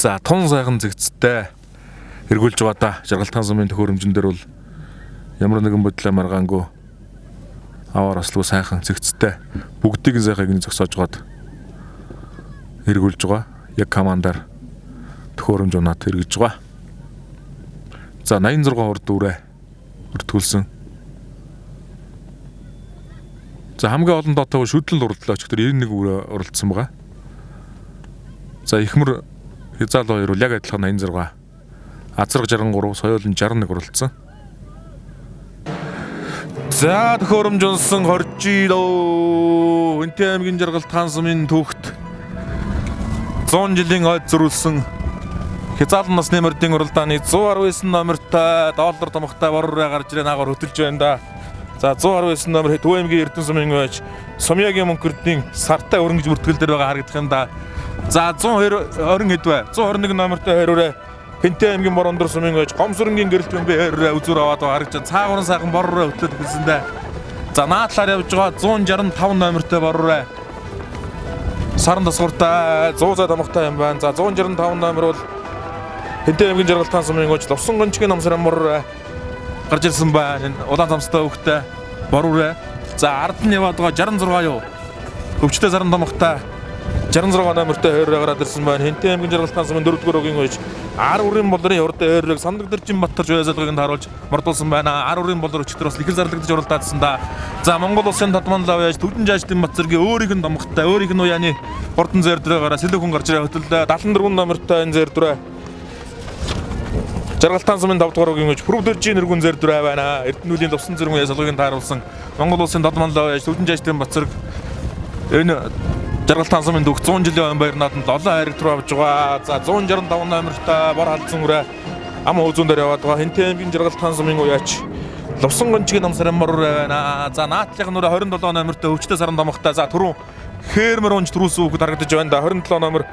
За тун сайхан зэгцтэй эргүүлж байгаа да. Жаргалтхан сумын төхөөрөмжөн дээр бол ямар нэгэн бодлоо маргаангүй аваар ослгүй сайхан зэгцтэй бүгдийг нь сайханг нь зогсоож гоод эргүүлж байгаа. Яг командаар төхөөрөмж унаад эргэж байгаа. За 86 урд үрээ өртгүүлсэн. За хамгийн олон доотой шүдлэн уралдлаа өчигдөр 91 үрээ уралдсан байгаа. За ихмэр хязаал хоёр бол яг адилхан 86. Азраг 63, соёол нь 61 уралдсан. За төхөөрөмж унсан 20 жил. Энтэй аймгийн жаргал таан сумын түүхт 100 жилийн ойд зөрүүлсэн хязаалан насны мордын уралдааны 119 номертой доллар томхтой боророо гарч ирээ наагаар хөтөлж байна да. За 119 номер Төв аймгийн Эрдэнэ сумын байж Сумьягийн мөнхөрдийн сартай өрөнгөж бүртгэл дээр байгаа харагдах юм да. За 120 20 хэд вэ? 121 номертой хайрураа Хэнтэй аймгийн Борондөр сумын байж Гомсөрөнгийн гэрэлт бэмбэ хайрураа үзүүр аваад байгаа харагдаж байна. Цаагурын сайхан боророо хөтлөд эхэлсэн дээ. За наадлаар явж байгаа 165 номертой боророо саран тасгууртай 100 зай тамгатай юм байна. За 165 номер бол Хэнтэй аймгийн жаргалтаан сумын гооч Лувсан гончгийн намсран боророо гарч ирсэн байна. Энэ улаан замстай хөвгтэй боророо. За ард нь яваад байгаа 66 юу? Өвчтэй саран тамгатай 66 номертой хойроо гараад ирсэн байна. Хэнтэй аймгийн жаргалтаан сумын 4-р өгийн гооч Ар үрийн болрын урд ойрыг сандаг дэржин Баттарж байсалгыг нь харуулж мордуулсан байна. Ар үрийн болор өчтөр бас ихэл зарлагдаж уралдаадсан да. За Монгол улсын тодмонлоо яаж Түдэн жааждын Бат зэргийн өөрийнх нь домготой, өөрийнх нь уяаны хурдан зээрдрээ гараа сэлэг хүн гарч ирээ хөтөлдөө. 74 номертой энэ зээрдрээ Жаргалтаан сумын 5 дугаар үгийн гэж Пүрвдэржийн нэргүн зээрдрээ байна. Эрдэнэүлийн тувсан зэрэг ясалгыг нь тааруулсан Монгол улсын тодмонлоо яаж Түдэн жааждын Бат зэрэг энэ Жаргалтаан сумын дүүх 100 жилийн ой баяр нааданд олон хайраг руу авч байгаа. За 165 номертой бор халдсан үрэ ам өөзөн дээр яваад байгаа. Хэнтэй аймгийн Жаргалтаан сумын уяач Лувсан гончгийн намсран бор үрэ байна. За наадлын нүрэ 27 номертой өвчтөе саран домогтой. За түрүүн хээрмэр унж түрүүсэн хүүхэд харагдаж байна да. 27 номер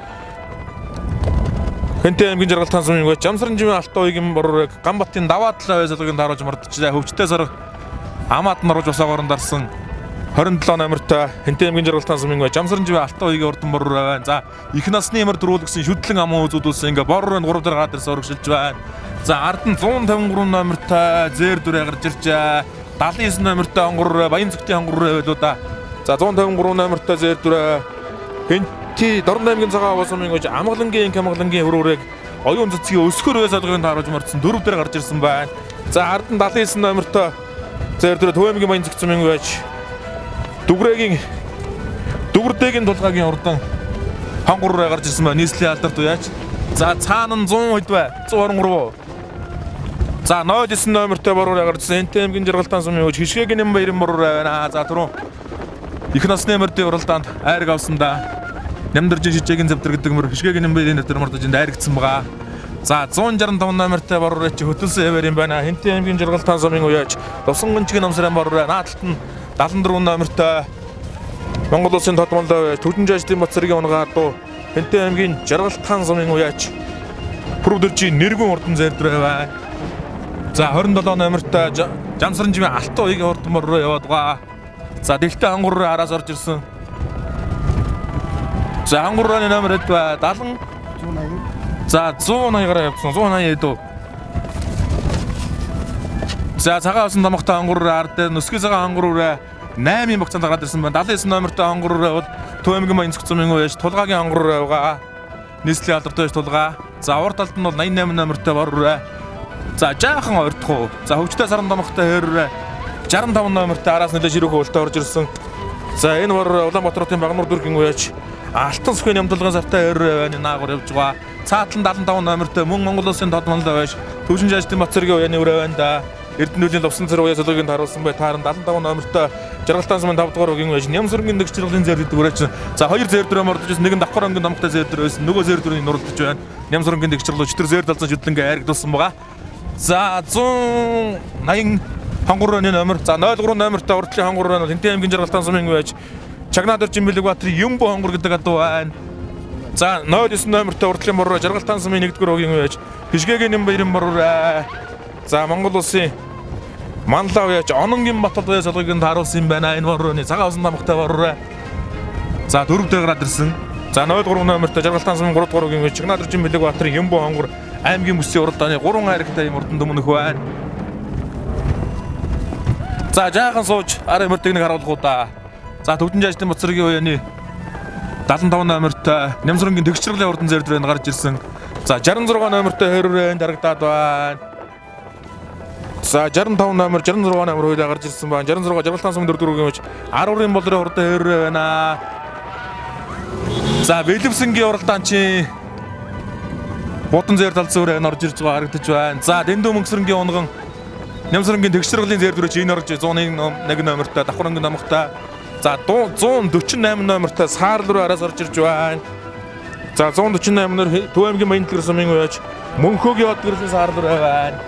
Хэнтэй аймгийн Жаргалтаан сумын уяач Жамсран жимийн алтан уягийн бор үрэг Ганбатын даваа талаа байсалгыг тааруулж мордчихлаа. Өвчтөе сар амаад нурууж усаагоор нь дарсан 27 номертой Хэнтэй аймгийн жаргалтаан сумын бай Жамсран живээ алтан уягийн урдан бор байна. За их насны ямар дөрвөлгсөн шүдлэн аман үзүүлсэн ингээ бор руу 3 дээр гараад ирсэн урагшилж байна. За ард нь 153 номертой зээр дүрээ гарч иржээ. 79 номертой онгор Баян зүгтийн онгор байлуу да. За 153 номертой зээр дүрээ Хэнти Дорн аймгийн цагаан аваа сумын гэж Амгалангийн инх Амгалангийн хөрөөрэг оюун цэцгийн өсгөр байс алгыг тааруулж мордсон дөрөв дээр гарч ирсэн байна. За ард нь 79 номертой зээр дүрээ Төв аймгийн Баян зүгт сумын байж Дүгрэгийн Дүгэрдэгийн тулгаагийн урдан хонгор руу гарч ирсэн байна. Нийслэлийн алдарт уяач. За цаана нь 100 хэд бай? 123. За 09 номертой бороор гарч ирсэн. Энтэй аймгийн жаргалтаан сумын хөөж хишгээгийн нэм баярын бороор байна. За түрүүн их насны мордын уралдаанд айраг авсан да. Нямдаржин шижээгийн зэвтэр гэдэг мөр хишгээгийн нэм баярын нэтэр мордож энд айрагдсан байгаа. За 165 номертой бороор чи хөтөлсөн хэвээр юм байна. Хэнтэй аймгийн жаргалтаан сумын уяач Лувсан гончгийн намсрын бороор наадалт нь 74 номертой Монгол улсын тодмолдоо Түдэн жааждын Бат зэргийн унгаа дуу Хэнтэй аймгийн Жаргалтхан сумын уяач Пүрвдэржийн нэргүн урдан зээрдрээ байна. За 27 номертой Жамсран жимийн алтан уягийн урдан бор руу яваад байгаа. За дэлхтэй хангур руу араас орж ирсэн. За хангур рууны номер хэд вэ? 70 180. За 180 гараа явсан. 180 хэд үү? За цагаан усан домогтой ангуур ард дээр нүсгий цагаан ангуур 8-ын багцаанд гараад ирсэн байна. 79 номертой ангуур бол Төв аймгийн Баян зөх зумын үеж тулгаагийн ангуур байгаа. Нийслэлийн алдартай үеж тулгаа. За урд талд нь бол 88 номертой бор. За жаахан ойртох уу. За хөвчтэй саран домогтой хэр 65 номертой араас нэлээ ширүүхэн хөлтөй орж ирсэн. За энэ бор Улаанбаатар хотын Багнуур дүргийн үеж Алтан сүхийн нямдалгын сартай хэр байна наагур явж байгаа. Цаатлан 75 номертой мөн Монгол улсын тод манлай байж Төвшин жаажтын Бат зэргийн уяаны үрээ байна да. Эрдэнэүлийн лувсан зэрэг уяа цолыг таруулсан бай. Тааран 75 номертой Жаргалтаан сумын 5 дугаар үгийн байж Нямсрангийн нэгж чаргалын зэр гэдэг үрээ чинь. За хоёр зэр дөрөө мордож байсан. Нэг нь давхар өнгийн домогтой зэр дөрөө байсан. Нөгөө зэр дөрөөний нурлаж байна. Нямсрангийн нэгж чаргал өчтөр зэр далсан шүтлэнгээ айрагдуулсан байгаа. За 180 хонгор рууны номер. За 03 номертой урдлын хонгор руу бол Хэнтэн аймгийн Жаргалтаан сумын байж Чагнаа дөржин бэлэг Баатарын Юмбо хонгор гэдэг адуу байна. За 09 номертой урдлын бороо Жаргалтаан сумын 1-р үгийн байж Хишгээгийн нэм баярын бороо. За Монгол улсын Манлаа уяач Ононгийн Батал уяа солгыг нь тааруулсан юм байна. Энэ борооны цагаан усан тамгатай бороо. За дөрөв дээр гараад ирсэн. За 03 номертой Жаргалтаан сумын 3 дугаар үгийн Чигнаа дөржин Бэлэг Баатарын Юмбо хонгор аймгийн бүсийн уралдааны 3 хайрагтай юм урдан дөмнөх байна. За жаахан сууж ар мөртийг нэг харуулах уу да. За төвдөн жаждын Боцоргийн уяаны 75 номертой Нямсрангийн Тэгшэрлийн урдан зэрдэр энэ гарч ирсэн. За 66 номертой хөрөрөө дарагдаад байна. За 65 номер 66 номер хоёлаа гарч ирсэн байна. 66 Жаргалтаан сумын 4 дугаар үгийн Арурын болрын урдан хөрөрөө байна. За Бэлэвсэнгийн уралдаанчин Будан зээр тал зөөр энэ орж ирж байгаа харагдаж байна. За Дэндүү мөнгөсрөнгийн унган Нямсрангийн Тэгшэрлийн зээр дүрэж энэ орж 101 номертой Давхрангийн номхтой. За 148 номертой Саарл руу араас орж ирж байна. За 148 номер Төв аймгийн Баян дэлгэр сумын уяаж Мөнхөөгийн хот гэрлийн Саарл руу байна.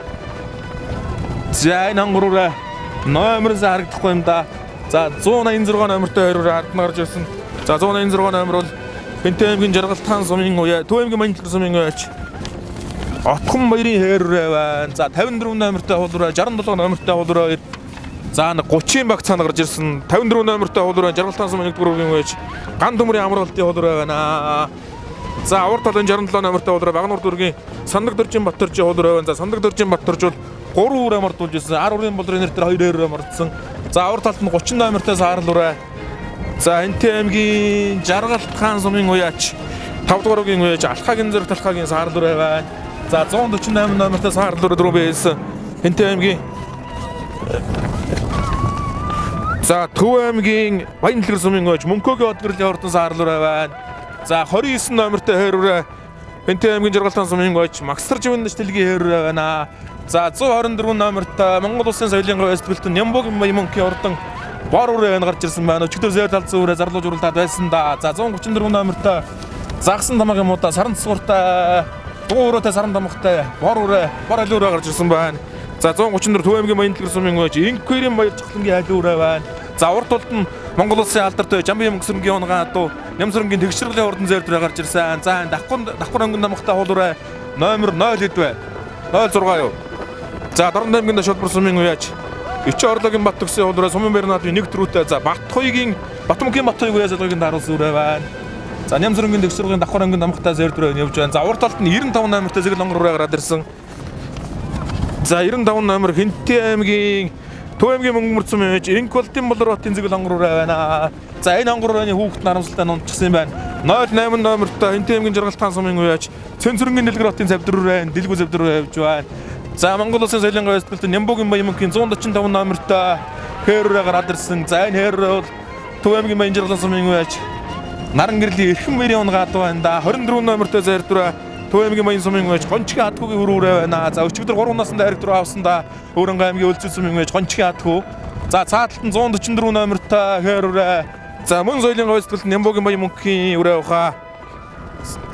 За энэ ангураараа номер нь харагдахгүй юм да. За 186 номертой хоёроор ард нь гарч ирсэн. За 186 номер бол Хэнтэй аймгийн Жаргалтаан сумын уяа, Төв аймгийн Баян дэлгэр сумын уяач Отхон баярын хээррээ байна. За 54 номертой хуулраа, 67 номертой хуулраа хоёр. За 30-ын баг цаана гарч ирсэн. 54 номертой хуулраа Жаргалтаан сумын 1-р үгийн уяач Ган төмрийн амралтын хуулраа байна. За авар талын 67 номертой хуулраа Багнуур дүүргийн Сандаг дөржин Батөржийн хуулраа байна. За Сандаг дөржин Батөрж бол 3 үр амардуулж ирсэн. Ар урын болрын нэр дээр 2 өөр амардсан. За авар талд нь 30 номертой Саарл ураа. За Хэнтэй аймгийн Жаргалтхан сумын уяач 5 дугаар үгийн уяач Алхагийн зэрэг талхагийн Саарл ураа байна. За 148 номертой Саарл ураа дөрөв байсан. Хэнтэй аймгийн За Төв аймгийн Баян дэлгэр сумын уяач Мөнхөөгийн хот гэрлийн хурдан Саарл ураа байна. За 29 номертой хойр ураа Хэнтэй аймгийн Жаргалтхан сумын уяач Магсарж вэндэж дэлгийн хойр ураа байна. За 124 номертой Монгол Улсын соёлын говь сэтгэлтэн Нямбогийн Баян мөнхийн хурдан бор үрээ энэ гарч ирсэн байна. Өчигдөр зээр талцсан үрээ зарлууж уралдаад байсан да. За 134 номертой загсан тамаг юм уу да. Саран цэцгуртай дуу өрөөтэй саран тамгатай бор үрээ бор аль үрээ гарч ирсэн байна. За 134 Төв аймгийн Баян дэлгэр сумын уяач Инквирийн баяр чухлангийн аль үрээ байна. За урд тулд нь Монгол Улсын алдартай Жамбын мөнгөсрөнгийн унгаан адуу Нямсрөнгийн Тэгшэрлийн хурдан зээр дүрээ гарч ирсэн. За давхар өнгөн намхтай хул үрээ номер 0 хэд вэ? 06 юу? За Дорнод аймгийн Шулбар сумын уяач Ичи орлогийн Бат төгсөн хулраа Сумын Бернадын нэг төрүүтэй за Батхуйгийн Батмөнхийн Батхуйг уяа залгыг даруулсан үрээ байна. За Нямсрөнгийн Тэгшэрлийн давхар өнгөн намхтай зээр дүрээ явж байна. За урд талд нь 95 номертой зэгэл онгор үрээ гараад ирсэн. За 95 номер Хэнтэй аймгийн Төв аймгийн мөнгө мөрцөн мэж Инквалтын болор батын зэгэл онгор үрээ байна. За энэ онгор үрээний хүүхэд нарамсалтай нунтчихсан юм байна. 08 номертой Хэнтэй аймгийн Жаргалтхан сумын уяач Цэнцэрэнгийн дэлгэр батын завдэр үрээ дэлгүү завдэр үрээ явж байна. За Монгол Улсын соёлын говь сэтгэлтэн Нямбогийн Баян мөнхийн 145 номертой хээррээ гараад ирсэн. За энэ хээррээ бол Төв аймгийн Баян Жаргалан сумын уяач Наран гэрлийн эрхэм баярын унгаад байна да. 24 номертой зайрдураа Төв аймгийн Баян сумын уяач Гончгийн хатгуугийн хөрүүрээ байна. За өчигдөр 3 наснд хайрг дөрөв авсан да. Өөрөнгө аймгийн өлзий сумын уяач Гончгийн хатгуу. За цааталт нь 144 номертой хээррээ. За мөн соёлын говь сэтгэлтэн Нямбогийн Баян мөнхийн үрээ ухаа.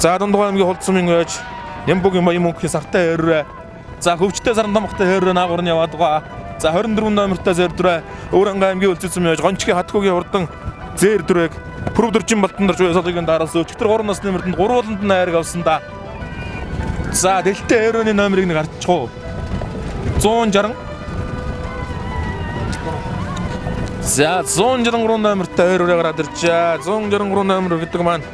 За Дундгой аймгийн хулд сумын уяач Нямбогийн Баян мөнхийн сартай хээррээ. За хөвчтэй саран тамгатай хээррээ наагур нь яваад байгаа. За 24 номертой зээрдүрээ Өөрөнгө аймгийн өлзий сумын уяач Гончгийн хатгуугийн хурдан зээрдүрээг Пүрв дөржин балтан дорж уяасалыг дараалсан. Өчигдөр 3 насны мөрдөнд гурвууланд нь хайрг авсан да. За дэлтэй хээрөөний номерыг нэг харчих уу. 160. За 163 номертой хээрөөрэй гараад иржээ. 163 номер гэдэг маань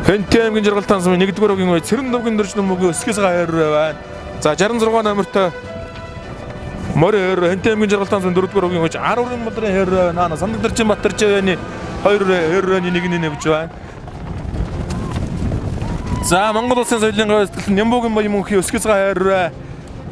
Хэнтэй аймгийн Жаргалтаан сумын 1-р үгийн үе Цэрэн дөвгийн дөржин мөгийн өсгөөс хээррээ байна. За 66 номертой Мори хээррээ Хэнтэй аймгийн Жаргалтаан сумын 4-р үгийн үе Арурын болрын хээррээ байна. Сандаг дөржин Батэржээний 2 хээррээний нэг нь нэвж байна. За Монгол Улсын соёлын говь сэтгэл Нямбогийн Баян мөнхийн өсгөөс хээррээ.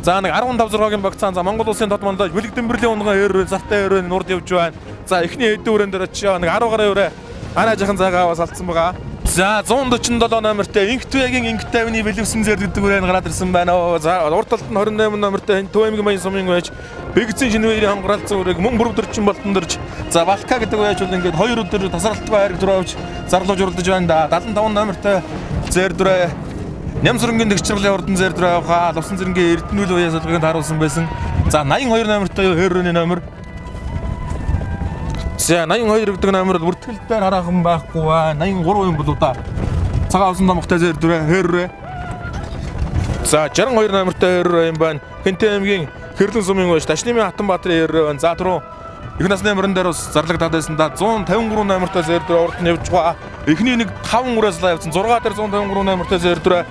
За нэг 15 6-гийн багцаан за Монгол Улсын тод мандаж Бүлэг Дэмбэрлийн унган хээррээ зартай хээррээ нурд явж байна. За эхний хэдэн өрөөнд дээр очио нэг 10 гаруй өрөө арай жахан зайгаа аваас алдсан байгаа. За 147 номертой Инх Түягийн Инх тайвны бэлэвсэн зэр гэдэг үрээ гараад ирсэн байна. За урд талд нь 28 номертой Төв аймгийн Баян сумын уяач Бэгцэн шинэвэрийн хонгоралцсан үрээг мөн бүрв дөрчин болтон дөрж за Балка гэдэг уяач бол ингээд 2 өдөр тасралтгүй хайрг дөрөвж зарлууж уралдаж байна да. 75 номертой зэр дүрээ Нямсрэнгийн дэгчрлийн хурдан зэр дүрээ авах Лувсан зэрэнгийн Эрдэнүүл уяа сулгыг тааруулсан байсан. За 82 номертой хээррөөний номер. За 82 гэдэг номер бол бүртгэл дээр хараахан байхгүй ба 83 юм болоо да. Цагаан авсан домогтой зэр дүрээ хээррээ. За 62 номертой хээррээ юм байна. Хэнтэй аймгийн Хэрлэн сумын уяач Дашнымын Хатанбаатарын хээррээ байна. За түрүү Их насны мөрөн дээр бас зарлагдаад байсан да 153 номертой зээрдэр урд нь явж байгаа. Эхний нэг 5 үрээс л явсан. 6 дээр 153 номертой зээрдэр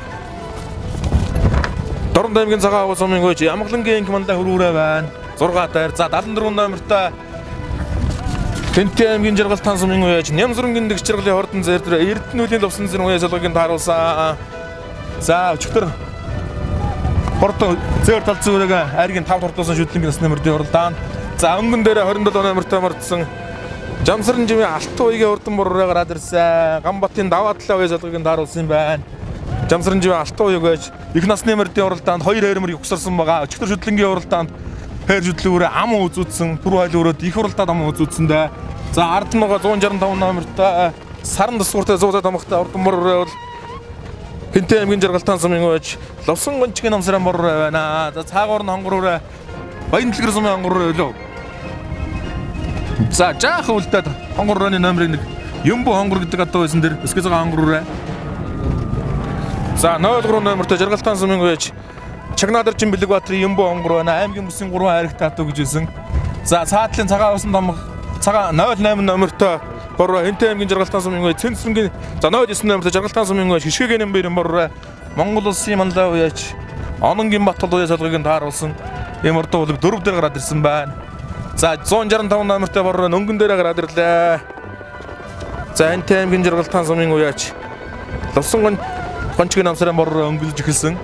Дорн аймгийн цагаан агуу сумын гүйж Ямгалангийн инх мандаа хөрүүрээ байна. 6 дээр за 74 номертой Тэнтэн аймгийн Жаргалтан сумын үеж Нямзрынгийн дэгч жаргалын хордон зээрдэр Эрдэнэ үлийн лувсан зэрэг үе солгыг тааруулсан. За өчигдөр хордон зээр тал зүрэг айргийн 5 хурдуулсан шүтлэнгийн насны мөрдийн уралдаан. За өнгөн дээр 27 номертой мордсон Жамсран жимийн алтан уягийн урдан бурураа гараад ирсэн. Ганбатын даваа талаа үе солгыг тааруулсан юм байна. Жамсран жимийн алтан уяг байж их насны мөрдийн уралдаанд 2 хээрмэр югсарсан байгаа. Өчигдөр шүтлэнгийн уралдаанд хэр шүтлүүрээ ам үзүүлсэн. Түрүү хайл өрөөд их уралдаанд ам үзүүлсэн дээ. За ард нь байгаа 165 номертой саран тусгууртай 100 тамхтай урдан бурураа бол Хинтээ аймгийн Жаргалтан сумын байж Лувсан гончгийн намсран бурураа байна. За цаагуур нь хонгоруураа Баян дэлгэр сумын хонгоруураа өлөө. За жаахан үлдээд хонгор өрөөний номерыг нэг Юмбу хонгор гэдэг одоо байсан дэр өсгөөс байгаа хонгор өрөө. За 03 номертой Жаргалтан сумын байж Чагнаадарчин Бэлэг Баатарын Юмбу хонгор байна. Аймгийн бүсийн 3 хайрагтай атуу гэж хэлсэн. За цаатлын цагаан усан тамга цагаан 08 номертой бороо Хэнтэй аймгийн Жаргалтан сумын байж Цэнцэрнгийн за 09 номертой Жаргалтан сумын байж Хишгэгийн нэмбэр бороо Монгол улсын манлай уяач Ононгийн Батал уяа солгыг нь тааруулсан. Ийм урдан улэг дөрөв дээр гараад ирсэн байна. За 165 номертой бороо өнгөн дээрээ гараад ирлээ. За энэ аймгийн Жаргалтан сумын уяач Лувсан гончгийн намсрын бороо өнгөлж эхэлсэн.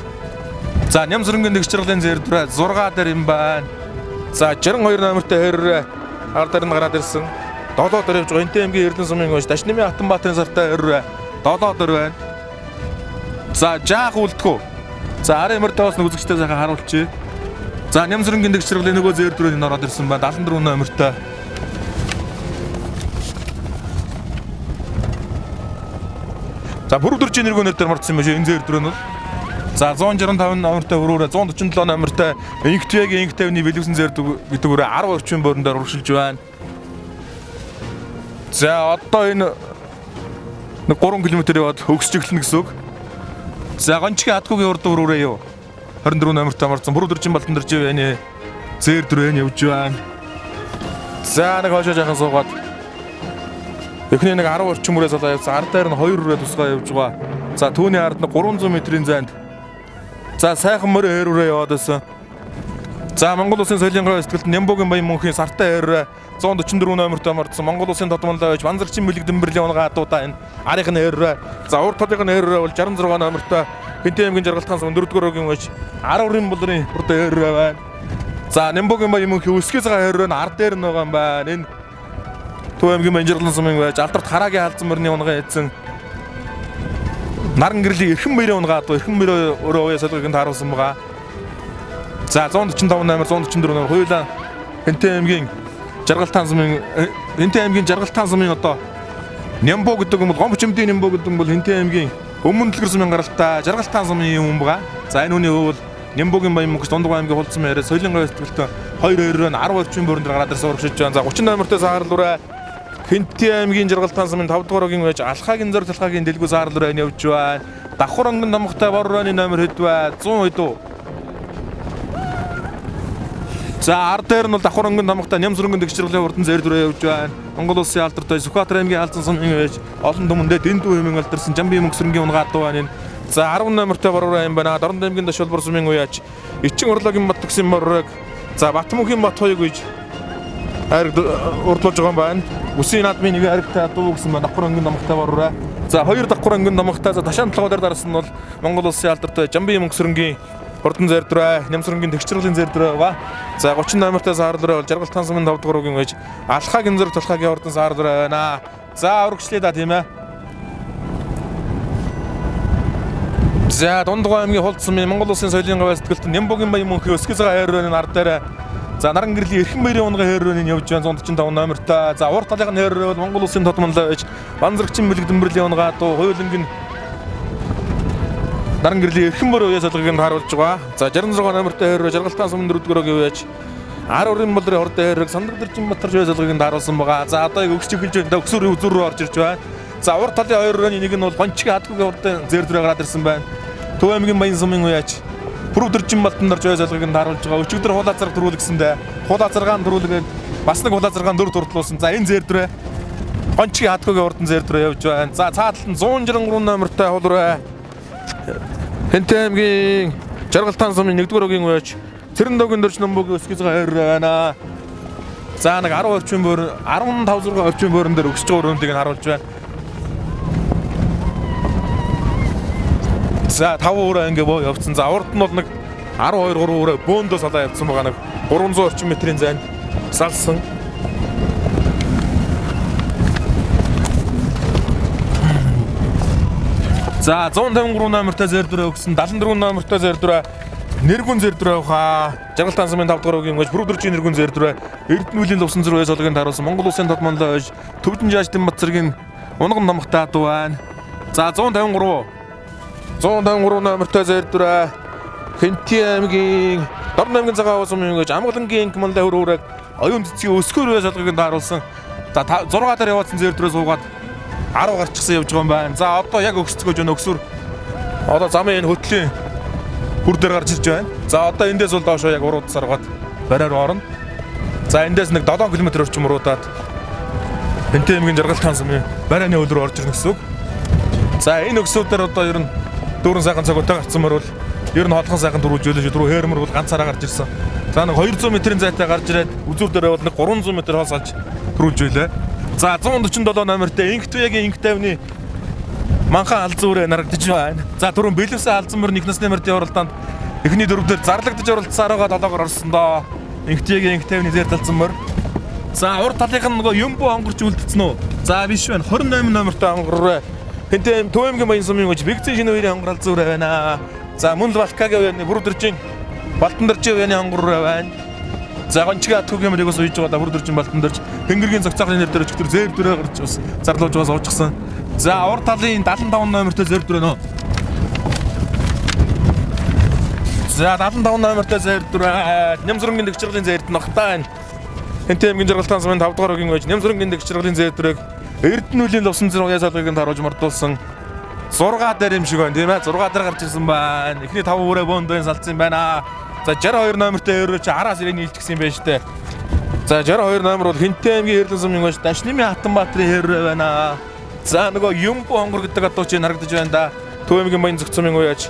За Нямсрынгийн нэгж жаргалын зээрдвэр 6 дээр юм байна. За 62 номертой хэр ар дээр нь гараад ирсэн. 7 дээр явж байгаа энэ аймгийн Эрдэнэ сумын уяач Дашнамын Хатанбаатарын сартай хэр 7 дээр байна. За жаах үлдэхүү. За арын мөр таваас нэг үзэгчтэй сайхан харуулчих. За Нямсрынгийн нэгж жаргалын нөгөө зээрдвэрээр нь ороод ирсэн байна. 74 номертой. За бүрөвдөржийн нэргүүнэр дээр мордсон юм биш энэ зээр дөрөв нь бол. За 165 номертой өрөөрэ 147 номертой Инхтвэгийн Инх тавны бэлэвсэн зээр гэдэг өрөө 10 орчим борон дээр урагшилж байна. За одоо энэ нэг 3 км яваад хөгсөж эхэлнэ гэсэн үг. За гончгийн хатгуугийн урд өрөөрэ юу? 24 номертой мордсон бүрөвдөржийн балдан дэрж байна. Зээр дөрөв нь явж байна. За нэг хойшоо жаахан суугаад эхний нэг 10 орчим үрээ салаа явсан. Ард дээр нь 2 үрээ тусгай явж байгаа. За түүний ард нь 300 метрийн зайд. За сайхан морь ээр үрээ яваад байсан. За Монгол Улсын соёлын гой сэтгэлд Нямбогийн баян мөнхийн сартай ээр 144 номертой мордсон Монгол Улсын тодмонлоо байж Банзарчин бэлэг дэмбэрлийн унгаа адуудаа энэ арих нь ээр. За урд талын нь ээр бол 66 номертой Хэнтэн аймгийн Жаргалтхан сум 4-р өрөөгийн байж 10 өрийн булрын урд ээр байна. За Нямбогийн баян мөнхийн өсгөөс байгаа ээр нь ард дээр нь байгаа юм байна. Энэ Төв аймгийн Баянжирлан сумын байж алдарт харагийн халзан мөрний унгаа эзэн наран гэрлийн эрхэн мөрийн унгаа адуу эрхэн мөрөө өрөө уяа солгыг нь тааруулсан байгаа. За 145 номер 144 номер хоёулаа Хэнтэн аймгийн Жаргалтан сумын Хэнтэн аймгийн Жаргалтан сумын одоо Нямбо гэдэг юм бол Гомбчмдийн Нямбо гэдэг юм бол Хэнтэн аймгийн Өмнө дэлгэр сумын гаралтай Жаргалтан сумын юм байгаа. За энэ хүний өвөл Нямбогийн баян мөнгөс Дундгой аймгийн хулцсан яриа соёлын гой сэтгэлтэй 2 2-оор нь 10 орчим борон дээр гараад ирсэн урагшиж байна. За 30 номертой саарлуурай Хэнтэн аймгийн Жаргалтан сумын 5 дугаар өгийн байж Алхагийн зөр талхагийн дэлгүү саарлуурай нь явж байна. Давхар өнгөн номхтой борооны номер хэд вэ? 100 хэд үү? За ард дээр нь бол давхар өнгөн номхтой Нямсрөнгөн дэгчрэлийн урдан зэр дүрээ явж байна. Монгол улсын алдартай Сүхбаатар аймгийн халзан сумын байж олон түмэндээ дэндүү хэмээн алдарсан Жамбын мөнгөсрөнгийн унгаа адуу байна. За 10 номертой бороо юм байна. Дорнод аймгийн Дашуулбар сумын уяач Ичин урлагийн бат гэсэн борыг за Батмөнхийн бат хоёг гэж хайрг урдлуулж байгаа юм байна. Үсийн наадмын нэг хайргтай адуу гэсэн байна. Давхар өнгөн номхтой бороо. За хоёр давхар өнгөн номхтой за ташаан толгой дээр дарсан нь бол Монгол улсын алдартай Жамбын мөнгөсрөнгийн хурдан зайрдраа, Нямсрөнгийн тэгчрэлийн зайрдраа байгаа. За 30 номертой саарлуурай бол Жаргалтан сумын 5 дугаар үгийн байж Алхагийн зөрг толхагийн хурдан саарлуурай байна. За өргөжлөө да тийм ээ. За Дундгой аймгийн хулд сумын Монгол улсын соёлын гавай сэтгэлд Нямбогийн баян мөнхийн өсгөөс байгаа хайр өрөөний ард дээр за наран гэрлийн эрхэн баярын унгаа хайр өрөөний явж байна 145 номертой. За урд талын хайр өрөө бол Монгол улсын тодмонлоо байж Банзаргчин бэлэг дэмбэрлийн унгаа дуу хоёуланг нь наран гэрлийн эрхэн мөр уяа солгыг нь харуулж байгаа. За 66 номертой хайр өрөө Жаргалтан сумын 4 дугаар өгийн байж 10 өрийн болрын хордон хайр өрөөг сандаг дэрчин Батар уяа солгыг нь харуулсан байгаа. За одоо яг өгсч эхэлж байна. Өксөр үзүр рүү орж ирж байна. За урд талын хоёр өрөөний нэг нь бол гончгийн хадгүйгийн урдан зээр дөрөө гараад ирсэн байна. Төв аймгийн Баян сумын уяач Пүрэв дөржин балтан дорж ой солгыг нь тааруулж байгаа. Өчигдөр хулаа зарга төрүүлгэсэндээ хулаа заргаан төрүүлгээд Бас нэг улаан 6 4 турдлуулсан. За энэ зээрдрээ Гончгийн хатгуугийн урдан зээрдрээ явж байна. За цааталт нь 163 номертой хулраа. Хэнтэй аймгийн Жаргалтаан сумын 1-р өгийн үеч Цэрэндөөгийн дөрж номбогийн өсгөж байгаа хайр байна. За нэг 10 орчим бөөр 15 6 орчим бөөрөн дээр өсөж байгаа өрөөндийг нь харуулж байна. За 5 өрөө ингээ боо явцсан. За урд нь бол нэг 12 3 өрөө бөөндөө салаа явцсан байгаа нэг 300 орчим метрийн зайд салсан. За 153 номертой зэрдвэрээ өгсөн 74 номертой зэрдвэрээ нэргүн зэрдвэрээ явахаа. Жаргал тансамын 5 дугаар өгийн гож бүрдэрчийн нэргүн зэрдвэрээ Эрдэнэвлийн лувсан зүрх сологийн таруулсан Монгол улсын тод монлоо ож Төвдөн жаажтын бат зэргийн унган номхтой адуу байна. За 153 153 номертой зэрдвэрээ Хэнтийн аймгийн Дорн аймгийн цагаан уусан юм гэж Амгалангийн инк монлоо хөрөөрэг оюун цэцгийн өсгөр үе солгыг тааруулсан. За 6 дээр яваадсан зэрдвэрээ суугаад 10 гарчсан явж байгаа юм байна. За одоо яг өгсцгөөж байна өгсүр. Одоо замын энэ хөтлийн хүр дээр гарч ирж байна. За одоо эндээс бол доошоо яг урууд саргаад бариар орно. За эндээс нэг 7 км орчим уруудаад Хэнтэй аймгийн Жаргал сумын барианы хөл рүү орж ирнэ гэсэн үг. За энэ өгсүүдээр одоо ер нь дүүрэн сайхан цаг өтө гарцсан мөрөл ер нь хоолхон сайхан дөрвөлжүүлж дөрөв хээрмэр бол ганцаараа гарч ирсэн. За нэг 200 метрийн зайтай гарч ирээд үзүүр дээр бол нэг 300 метр хоол салж төрүүлж байлаа. За 147 номертой Инх Туягийн Инх тайвны манхан алзуурэ нарагдаж байна. За түрүүн бэлэвсэн алзан мөр нэг насны мөрдийн уралдаанд эхний дөрөв дээр зарлагдаж оролцсоор байгаа долоогоор орсон доо. Инх Туягийн Инх тайвны зэр талцсан мөр. За урд талынх нь нөгөө Юмбу онгорч үлдсэн үү? За биш байна. 28 номертой онгорроо. Хэнтэй Төв аймгийн Баян сумын гэж Бэгзэн шинэ үеийн онгор алзуурэ байна. За мөн л Балкагийн үеийн Бүрдэржин Балтандарчийн үеийн онгорроо байна. За гончгийн атгуугийн мөрийг бас уйж байгаа Бүрдэржин Балтандарч Тэнгэргийн цогцоохны нэр дээр өчтөр зээр дүрээ гарч бас зарлуулж бас уужчихсан. За урд талын 75 номертой зээр дүрээ нөө. За 75 номертой зээр дүрээ Нямзрынгийн дэгчрлийн зээрд ногтаа байна. Хэнтэй аймгийн Жаргалтаан сумын 5 дугаар өгийн байж Нямзрынгийн дэгчрлийн зээр дүрээг Эрдэнэвлийн лувсан зэрэг уяа салгыг нь харуулж мордуулсан. 6 дээр юм шиг байна тийм ээ. 6 дээр гарч ирсэн байна. Эхний 5 өрөө бөөндөө салцсан байна. За 62 номертой өрөө чи араас ирээ нийлчихсэн юм байна штэ. За 62 номер бол Хэнтэй аймгийн Эрлэн сумын гэж Дашнимын Хатанбаатарын хэрэг байна. За нөгөө Юмбу хонгор гэдэг адуу чи харагдаж байна да. Төв аймгийн Баян зөгц сумын уяач.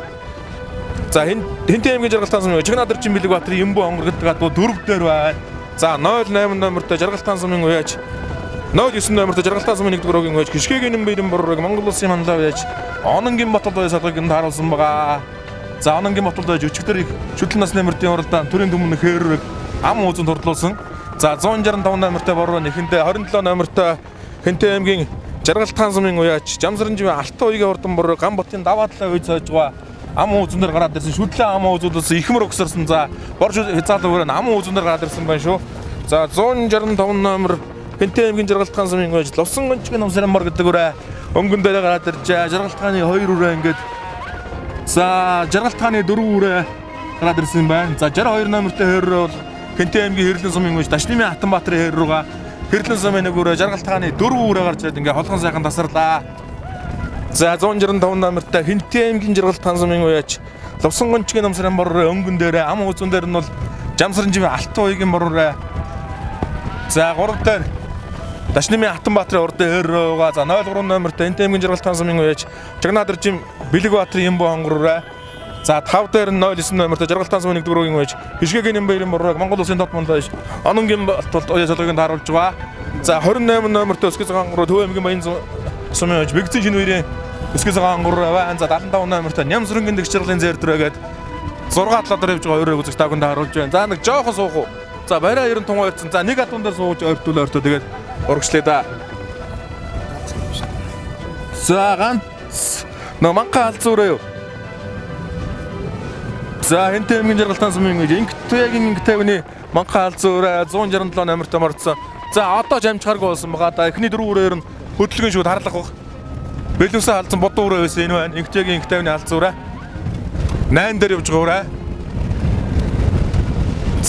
За Хэнтэй аймгийн Жаргалтаан сумын Чагнадарчин Бэлэг Баатарын Юмбу хонгор гэдэг адуу 4 дээр байна. За 08 номертой Жаргалтаан сумын уяач 09 номертой Жаргалтаан сумын 1 дугаар өгийн уяач Гიშгэгийн Нэмбэрэн боррог Монгол улсын манлай уяач Ононгийн Баталд уяа салгыг нь тааруулсан байгаа. За Ононгийн Баталд уяач өчигдөр их шүтлэн насны мөрдийн уралдаан төрийн түмэн хээррэг ам узун турдлуулсан. За 165 номертой бороо нэхэндээ 27 номертой Хэнтэй аймгийн Жаргалтаан сумын уяач Жамсранживын Алтан уягийн хурдан бороо Ганботын даваа талаа үе цойж байгаа ам узун дээр гараад ирсэн. Шүтлэн ам узуудаас ихмэр угсарсан. За борж хязгаарлал өрөө ам узун дээр гараад ирсэн байна шүү. За 165 номер Хэнтэй аймгийн Жаргалтаан сумын уяач Лувсан гончгийн номсрын мор гэдэг өрөө өнгөн дээр гараад иржээ. Жаргалтааны 2 өрөө ингээд за Жаргалтааны 4 өрөө гараад ирсэн байна. За 62 номертой хэр бол Хэнтэй аймгийн Хэрлэн сумын уяач Дашнимын Хатанбаатарын хэр рүүгээ Хэрлэн сумын нэг өрөө Жаргалтааны 4 өрөө гарч ирээд ингээд холгон сайхан тасарлаа. За 165 номертой Хэнтэй аймгийн Жаргалтаан сумын уяач Лувсан гончгийн номсрын бор өнгөн дээр ам узун дээр нь бол Жамсранживын Алтан уягийн бор өрөө. За 3 дээр Дашнимын Хатанбаатарын урдын хэр рүүгээ за 03 номертой Хэнтэй аймгийн Жаргалтаан сумын уяач Чагнадаржим Бэлэг Баатарын Юмбу хонгор өрөө. За 5 дээр нь 09 номертой Жаргалтаан сумын 1 дугаар өгийн уяач Хишгэгийн Нэмбэрийн боррог Монгол улсын тод монлоо Ононгийн болтол уяа солгыг нь тааруулж байгаа. За 28 номертой Өсгөс гонгор Төв аймгийн Баян сумын уяач Бэгзэн шинэ үеийн Өсгөс гонгор байна. За 75 номертой Нямсрынгийн дэгчрлийн зээр дүрээгээд 6 талаа дээр явж байгаа өрөөг үзэж таганд харуулж байна. За нэг жоохон суух уу. За барай 90 тун ойрцсон. За нэг адуун дээр сууж ойртуул ойртоо тэгээд урагшлаа да. За ганц нөө манка алзуураа юу. За Хэнтэй аймгийн Жаргалтаан сумын гэж Инх Туягийн Инх тайвны манка алзуураа 167 номертой мордсон. За одоо ч амжихааргүй болсон байгаа да. Эхний дөрөв өрөөр нь хөдөлгөөн шүүд харлах баг. Бэлэвсэн алдсан бодон өрөө байсан энэ байна. Инх Туягийн Инх тайвны алзуураа 8 дээр явж байгаа өрөө.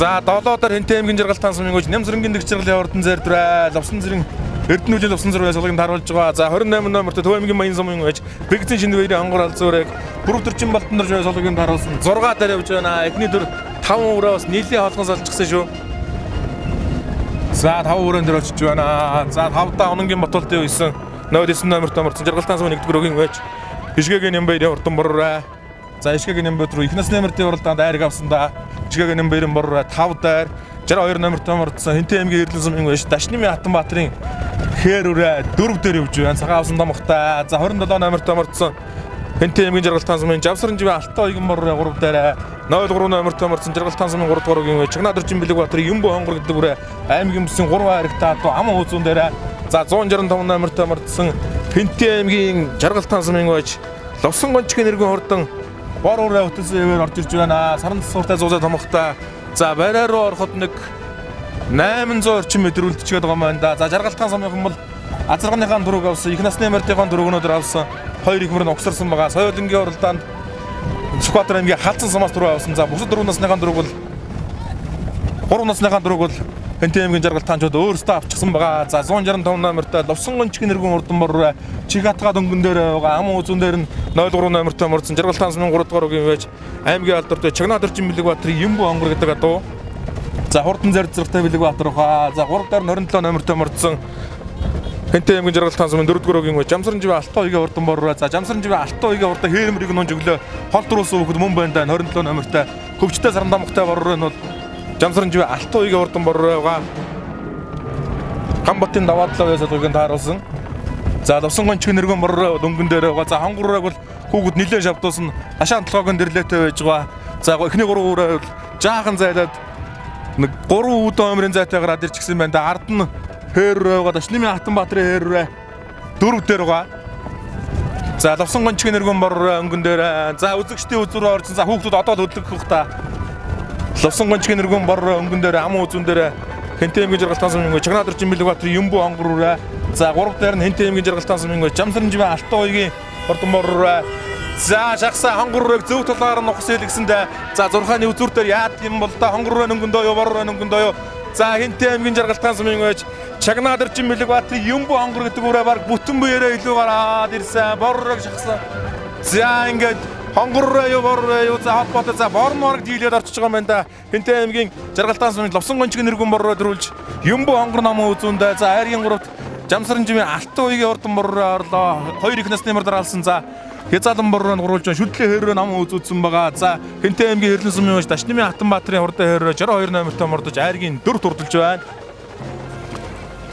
За 7 дээр Хэнтэй аймгийн Жаргалтаан сумын гэж Нямзрынгийн дэгчрлийн ордон зэр дүрээ Лувсан зэрэг Эрдэнэвлийн лувсан зэрэг сулгийг таруулж байгаа. За 28 номертой Төв аймгийн Баян сумын гэж Бэгзэн шинэ үеийн онгор алзуурыг Бүрөвдөрчин Балтан дээр сулгийг таруулсан. 6 дээр явж байна. Эхний дөр 5 өрөө бас нийлийн холгон салчихсан шүү. За 5 өрөөнд дээр очиж байна. За 5-даа Ононгийн Батулдын үйсэн 09 номерт мордсон Жаргалтаан сумын 1-р өгийн байж Ишгэгийн Нямбайрын урдан борроо. За Ишгэгийн Нямбайр руу их насны номерын уралдаанд айраг авсан да. Ишгэгийн Нямбайрын борроо 5 дайр 62 номерт мордсон Хинтээ аймгийн Эрлэн сумын байж Дашнымын Хатанбаатарын хээр өрөө 4 дээр явж байна. Цагаан авсан домогтой. За 27 номерт мордсон Хинтээ аймгийн Жаргалтаан сумын Жавсран живэн Алтан оёгон борроо 3 дээр 03 номерт мордсон Жаргалтаан сумын 3 дугаар өгийн байж Чагнаа дөржин бэлэг Баатарын Юмбо хонгор гэдэг бүрээ аймгийн бүсийн 3 айрагтай адуу аман үзүүн дээр за 165 номерт мордсон Хинтээ аймгийн Жаргалтаан сумын байж Ловсон гончгийн нэргэн хурдан бор ураа хөтөлсөн ивээр орж ирж байна. Саран суртай зуузаа томхтой. За барай руу ороход нэг 800 орчим метр үлдчихэд байгаа юм байна да. За Жаргалтаан сумынхан бол азарганыхаа дөрөг авсан. Их насны мордынхаа дөрөг өнөөдөр авсан. Хоёр их мөр нь угсарсан байгаа. Соёлынгийн уралдаанд Сүхбаатар аймгийн халдсан сумаас дөрөв авсан. За бусад дөрөв насныхаа дөрөг бол 3 насныхаа дөрөг бол Хэнтэн аймгийн Жаргалтаанчууд өөрсдөө авчихсан байгаа. За 165 номертой Лувсан гончгийн нэргэн урдан бор чих хатгаа дөнгөн дээр байгаа. Аман үзүүн дээр нь 03 номертой мордсон Жаргалтаан сумын 3 дугаар үгийн байж аймгийн алдартай Чагнаа дөржин бэлэг Баатарын Юмбу онгор гэдэг адуу. За хурдан зарцлагтай бэлэг Баатар хаа. За 3 дээр 27 номертой мордсон Хэнтэн аймгийн Жаргалтаан сумын 4 дугаар үгийн байж Жамсран живэн Алтан оёгийн урдан бор. За Жамсран живэн Алтан оёгийн урдан хээрмэрийг нунж өглөө. Хол дөрвсөн хүүхэд мөн байна да 27 номертой хөвчтэй саран дамхтай борор нь бол Жамсран живэн Алтан оёгийн урдан бор байгаа. Гамбатын даваа талаа байсалгыг тааруулсан. За лувсан гончиг нэргэн борор дөнгөн дээр байгаа. За хонгор ураг бол хүүхэд нилээн шавдуулсан. Хашаан толгойн дэрлээтэй байж байгаа. За эхний 3 үрээ бол жаахан зайлаад нэг 3 үүдэн өмрийн зайтай гараад ирчихсэн байна да. Ард нь хээр байгаа. Дашнымын Хатанбаатарын хээр үрээ 4 дээр байгаа. За лувсан гончиг нэргэн борор өнгөн дээр. За үзэгчдийн үзүүр орсон. За хүүхдүүд одоо л хөдлөх та. Лувсан гончиг нэргэн борор өнгөн дээр аман үзүүн дээр Хэнтэн аймгийн Жаргалтаан сумын Чагнаа дөржин бэлэг Баатарын Юмбу онгор үрээ. За 3 дээр нь Хэнтэн аймгийн Жаргалтаан сумын Жамсран живэн Алтан оёгийн урдан бор үрээ. За шахсан хонгор үрээг зөв талаар нь ухас хэлгэсэндээ. За 6-ны үзүүр дээр яад юм бол да хонгор үрээ өнгөндөө юу бор үрээ өнгөндөө юу. За Хэнтэн аймгийн Жаргалтаан сумын байж Чагнаа дөржин бэлэг Баатарын Юмбу онгор гэдэг үрээ баг бүтэн буйраа илүү гараад ирсэн. Бор үрээг шахсан. За ингээд хонгор үрээ юу бор үрээ юу за холбоотой за бор морг дийлээд орчиж байгаа юм байна да. Хэнтэн аймгийн Жаргалтаан сумын Лувсан гончиг нэргүн бор руу дөрүүлж Юмбу онгор намын үзүүндээ за айргийн гуравт Жамсран жимийн Алтан уягийн урдан бор руу орлоо. Хоёр их насны мөр дараалсан. За хязаалан бор руу гуруулж шүдлээ хэр рүү намын үзүүлсэн байгаа. За Хэнтэн аймгийн Хэрлэн сумын унш Дашнымын Хатанбаатарын хурдан хэр рүү 62 номертой мордож айргийн дөрв турдалж байна.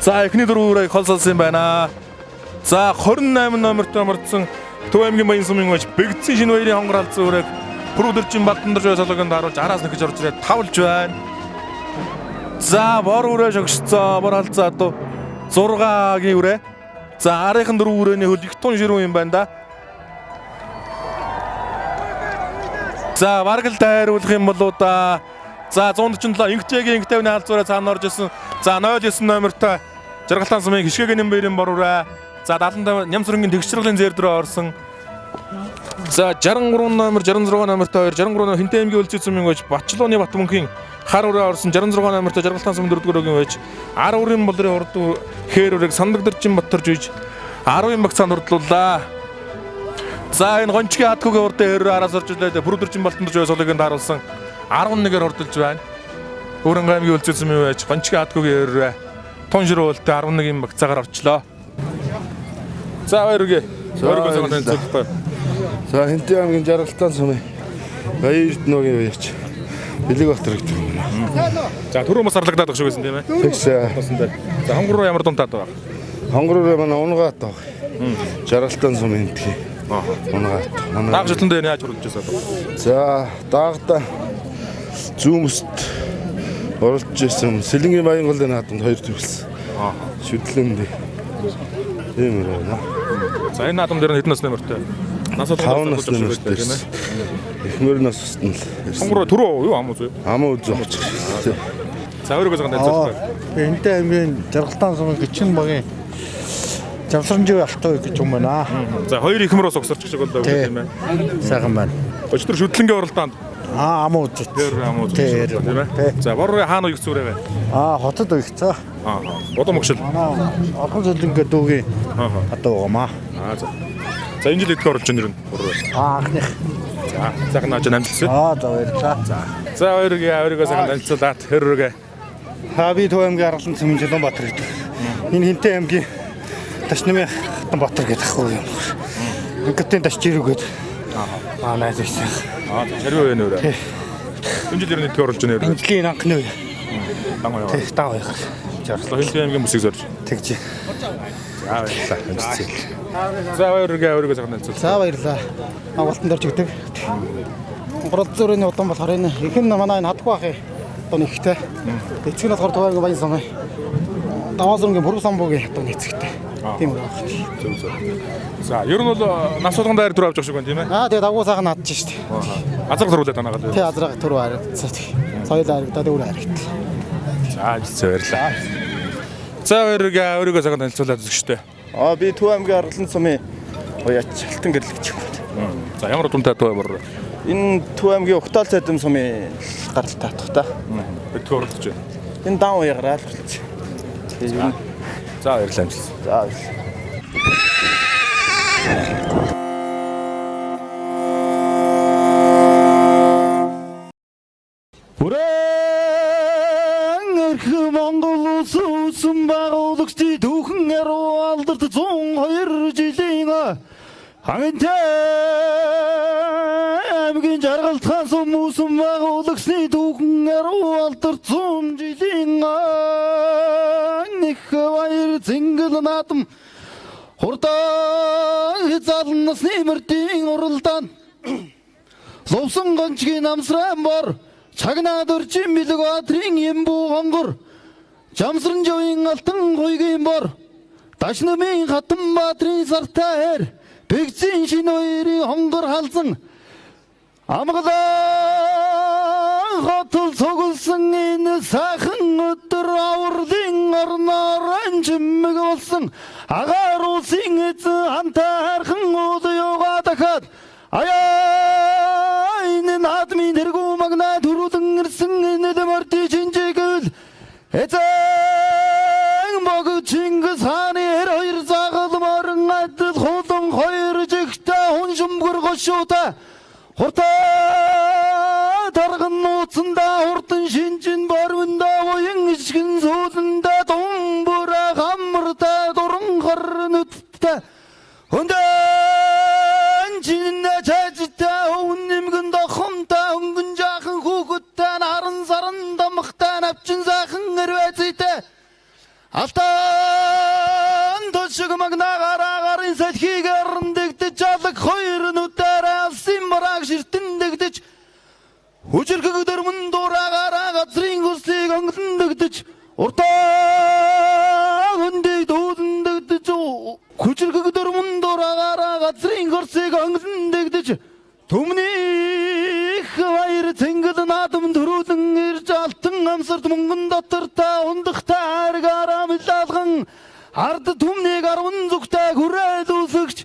За эхний дөрөв үрийг хол салсан юм байна. За 28 номертой мордсон Төв аймгийн Баян сумын унш Бэгдсэн шинэ баярын хонгор алдсан үрийг Пүрүдэрчин Балдандарж байсалганд харуулж араас нөхөж орж ирээд тавлж байна. За бор үрээ шогшцоо бор алдсан адуу 6-гийн үрээ. За арынхан дөрөв үрээний хөл их тун ширүүн юм байна да. За бараг л дайруулах юм болоо да. За 147 Инхтэгийн Инхтэвний халзуураа цаана орж исэн. За 09 номертой Жаргалтаан сумын Хишгэгийн Нэмбэрийн бор үрээ. За 75 Нямсрынгийн тэгшрэлэн зээр дөрөв орсон. За 63 номер 66 номертой 2 63 номер Хинтээ аймгийн өлзий сумын байж Батчлууны Батмөнхийн хар үрээ орсон 66 номертой Жаргалтаан сумын 4 дугаар өгийн байж 10 үрийн болрын урд хээр үрээг сандаг дэржин Батарж үйж 10-ын багцаанд хурдлууллаа. За энэ гончгийн хатгуугийн урдын хээр араас орж ирлээ. Бүрдэржин Балтандарж байсалыг тааруулсан 11-ээр хурдалж байна. Өөрөнгө аймгийн өлзий сумын байж гончгийн хатгуугийн хээр тун ширүүлэлтэй 11-ийн багцаагаар орчлоо. За баяр үгүй. Баяр үгүй танилцуулахгүй. За Хэнтэн аймгийн Жаргалтаан сумын Баян Эрдэнэгийн үеч Бэлэг Баатар гэдэг юм байна. За түрүү бас арлагдаад байгаа шүү гэсэн тийм ээ. Тэгс За хонгор руу ямар дунтаад байгаа? хонгор руу манай унгаад байгаа. Жаргалтаан сумын Хэнтгий. Унгаад. Дааг шатлан дээр яаж хурдж байсан бэ? За даагда зүүмст оролцож исэн Сэлэнгийн Баян голын наадамд хоёр төгссөн. Шүдлэнд. Тийм байна. За энэ наадам дээр нь хэдэн насны мөртэй? Нас 5 насны мөртэй. Эхмэр нас устна л. Хонгор түрүү юу ам үзүү? Амаа үзүү очих. За өөрийгөө цагаан танилцуулах. Хэнтэн аймгийн Жаргалтаан сумын гिचэн багийн Жамсранжив Алтан гэж юм байна. За хоёр ихмэр бас угсарч шиг боллоо тийм ээ. Сайхан байна. Өчтөр шүдлэнгийн уралдаанд Аа ам үзүү. тэр ам үзүү тийм ээ. За бор хаана уйгц үрээ вэ? Аа хотод уйгцаа. Аа. Удам өгшил. Манай орхон зөлөнгээ дүүгийн одоо байгаамаа. Аа за. За энэ жил идэхэ оруулж нэр нь. Аа анхных. За сайхан нааж амжилтсан. Аа за баярлалаа. За хоёрыг өөрийгөө сайхан танилцуулаад хэр өргөө. Би Төв аймгийн Аргалан сумын Жулуунбаатар гэдэг. Энэ Хинтээ аймгийн Ташнамын Хатанбаатар гэдэг ахгүй юм. Өнгөтийн Таш Жирүү гэдэг. Аа найз ирсэн. Аа хэрвээ вэ нөрөө. Энэ жил ер нь итгэх оруулж байна нөрөө. Энэ жилийн анхны үе. Дан гоё. Тэг дан хоёр. Жарлаа Хинтээ аймгийн бүсийг зорж. Тэгж. За баярлалаа. Амжилт. За баяргаа өөрийгөө сайхан танилцуул. За баярлалаа. Агуултанд орж өгдөг. Гурал зүрийн удам болохоор энэ их нь манай энэ хадгүй ахын одоо нэгтэй. Эцэг нь болохоор Төв аймгийн Баян сумын Даваа зүргийн Бүрэг самбуугийн одоо эцэгтэй. Тийм үг байна. Зөв зөв. За ер нь бол нас болгон дайр түр авч явах шиг байна тийм ээ. Аа тэгээ давгуу сайхан наадж штт. Азраг зурулаад танаагаа. Тэ азраг түр харагдсан. Соёл харагдаад өөр харагдлаа. За амжилт баярлалаа. За баяргаа өөрийгөө сайхан танилцуулаад үзэгчтэй. Аа би Төв аймгийн Аргалан сумын уяач Алтан гэрлэгч юм байна. За ямар удамтай Төв бор. Энэ Төв аймгийн Угтаал цайдам сумын гаралтай хатгатай. Бэлтгэх оролдож байна. Энэ дан уягараа л болчих. Тэгээ ер нь За баярлалаа амжилт. за баярлалаа. Хүрэн эрх Монгол улс үүсэн байгуулагчдын түүхэн яруу алдарт 102 жилийн Хангантай аймгийн Жаргалтхан сум үүсэн байгуулагчдын түүхэн яруу алдарт 100 жилийн их баяр зингэл наадам хурдан хязгаарлан насны мөрдийн уралдаан Лувсан гончгийн намсран бор чагнаад өрчин бэлэг баатрын ямбуу хонгор жамсран жовын алтан гуйгийн бор Дашнамын хатан баатрын сартай эр бэгзийн шинэ хоёрын хонгор халзан амгалан хотол цугласан энэ сайхан өдөр авралын орноор анжимэг болсон агаар улсын эзэн хантай хархан уул юугаа дахиад аяа энэ наадмын тэргүү магнаа төрүүлэн ирсэн энэ морди шинжигэвэл эзэн бог Чингис хааны эр хоёр загал морин адил хулан хоёр жигтэй хүн шүмгэр гошуутай хуртай тарган нууцсандаа хурдан шинжин боримдаа буян ишгэн сүүлэндээ думбураа хамартай дуран хар нүдтэй өндөр чинэ чажтай өвн нэмгэн дохомтой өнгөн жаахан хүүхэдтэй наран саран дамхтай навчин сайхан эрвэзэтэй алтан төшөг магнаагаараа гарын салхийг орондэгдэж алаг хоёр нүдээр алсын барааг ширтэндэгдэж хүчирхэг дөрмөн дураагаараа газрын хүслийг өнгөлөндөгдөж уртаа хөндийг дүүлэндэгдэж хүчирхэг дөрмөн дураагаараа газрын хөрсийг өнгөлөндөгдөж түмнийх баяр цэнгэл наадам төрүүлэн ирж алтан амсарт мөнгөн дотортой ундахтай хайргаараа мэлалган ард түмнийг арван зүгтэй хүрээлүүлсэгч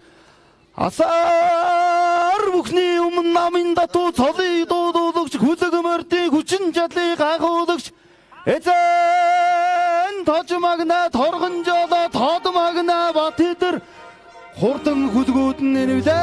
асаар бүхний өмнө намын датуу цолыг дуудуулагч хүлэг мордын хүчин чадлыг гайхуулагч эзэн тож магна торгон жолоо тод магна бат идэр хурдан хүлгүүд нь нэрвлээ.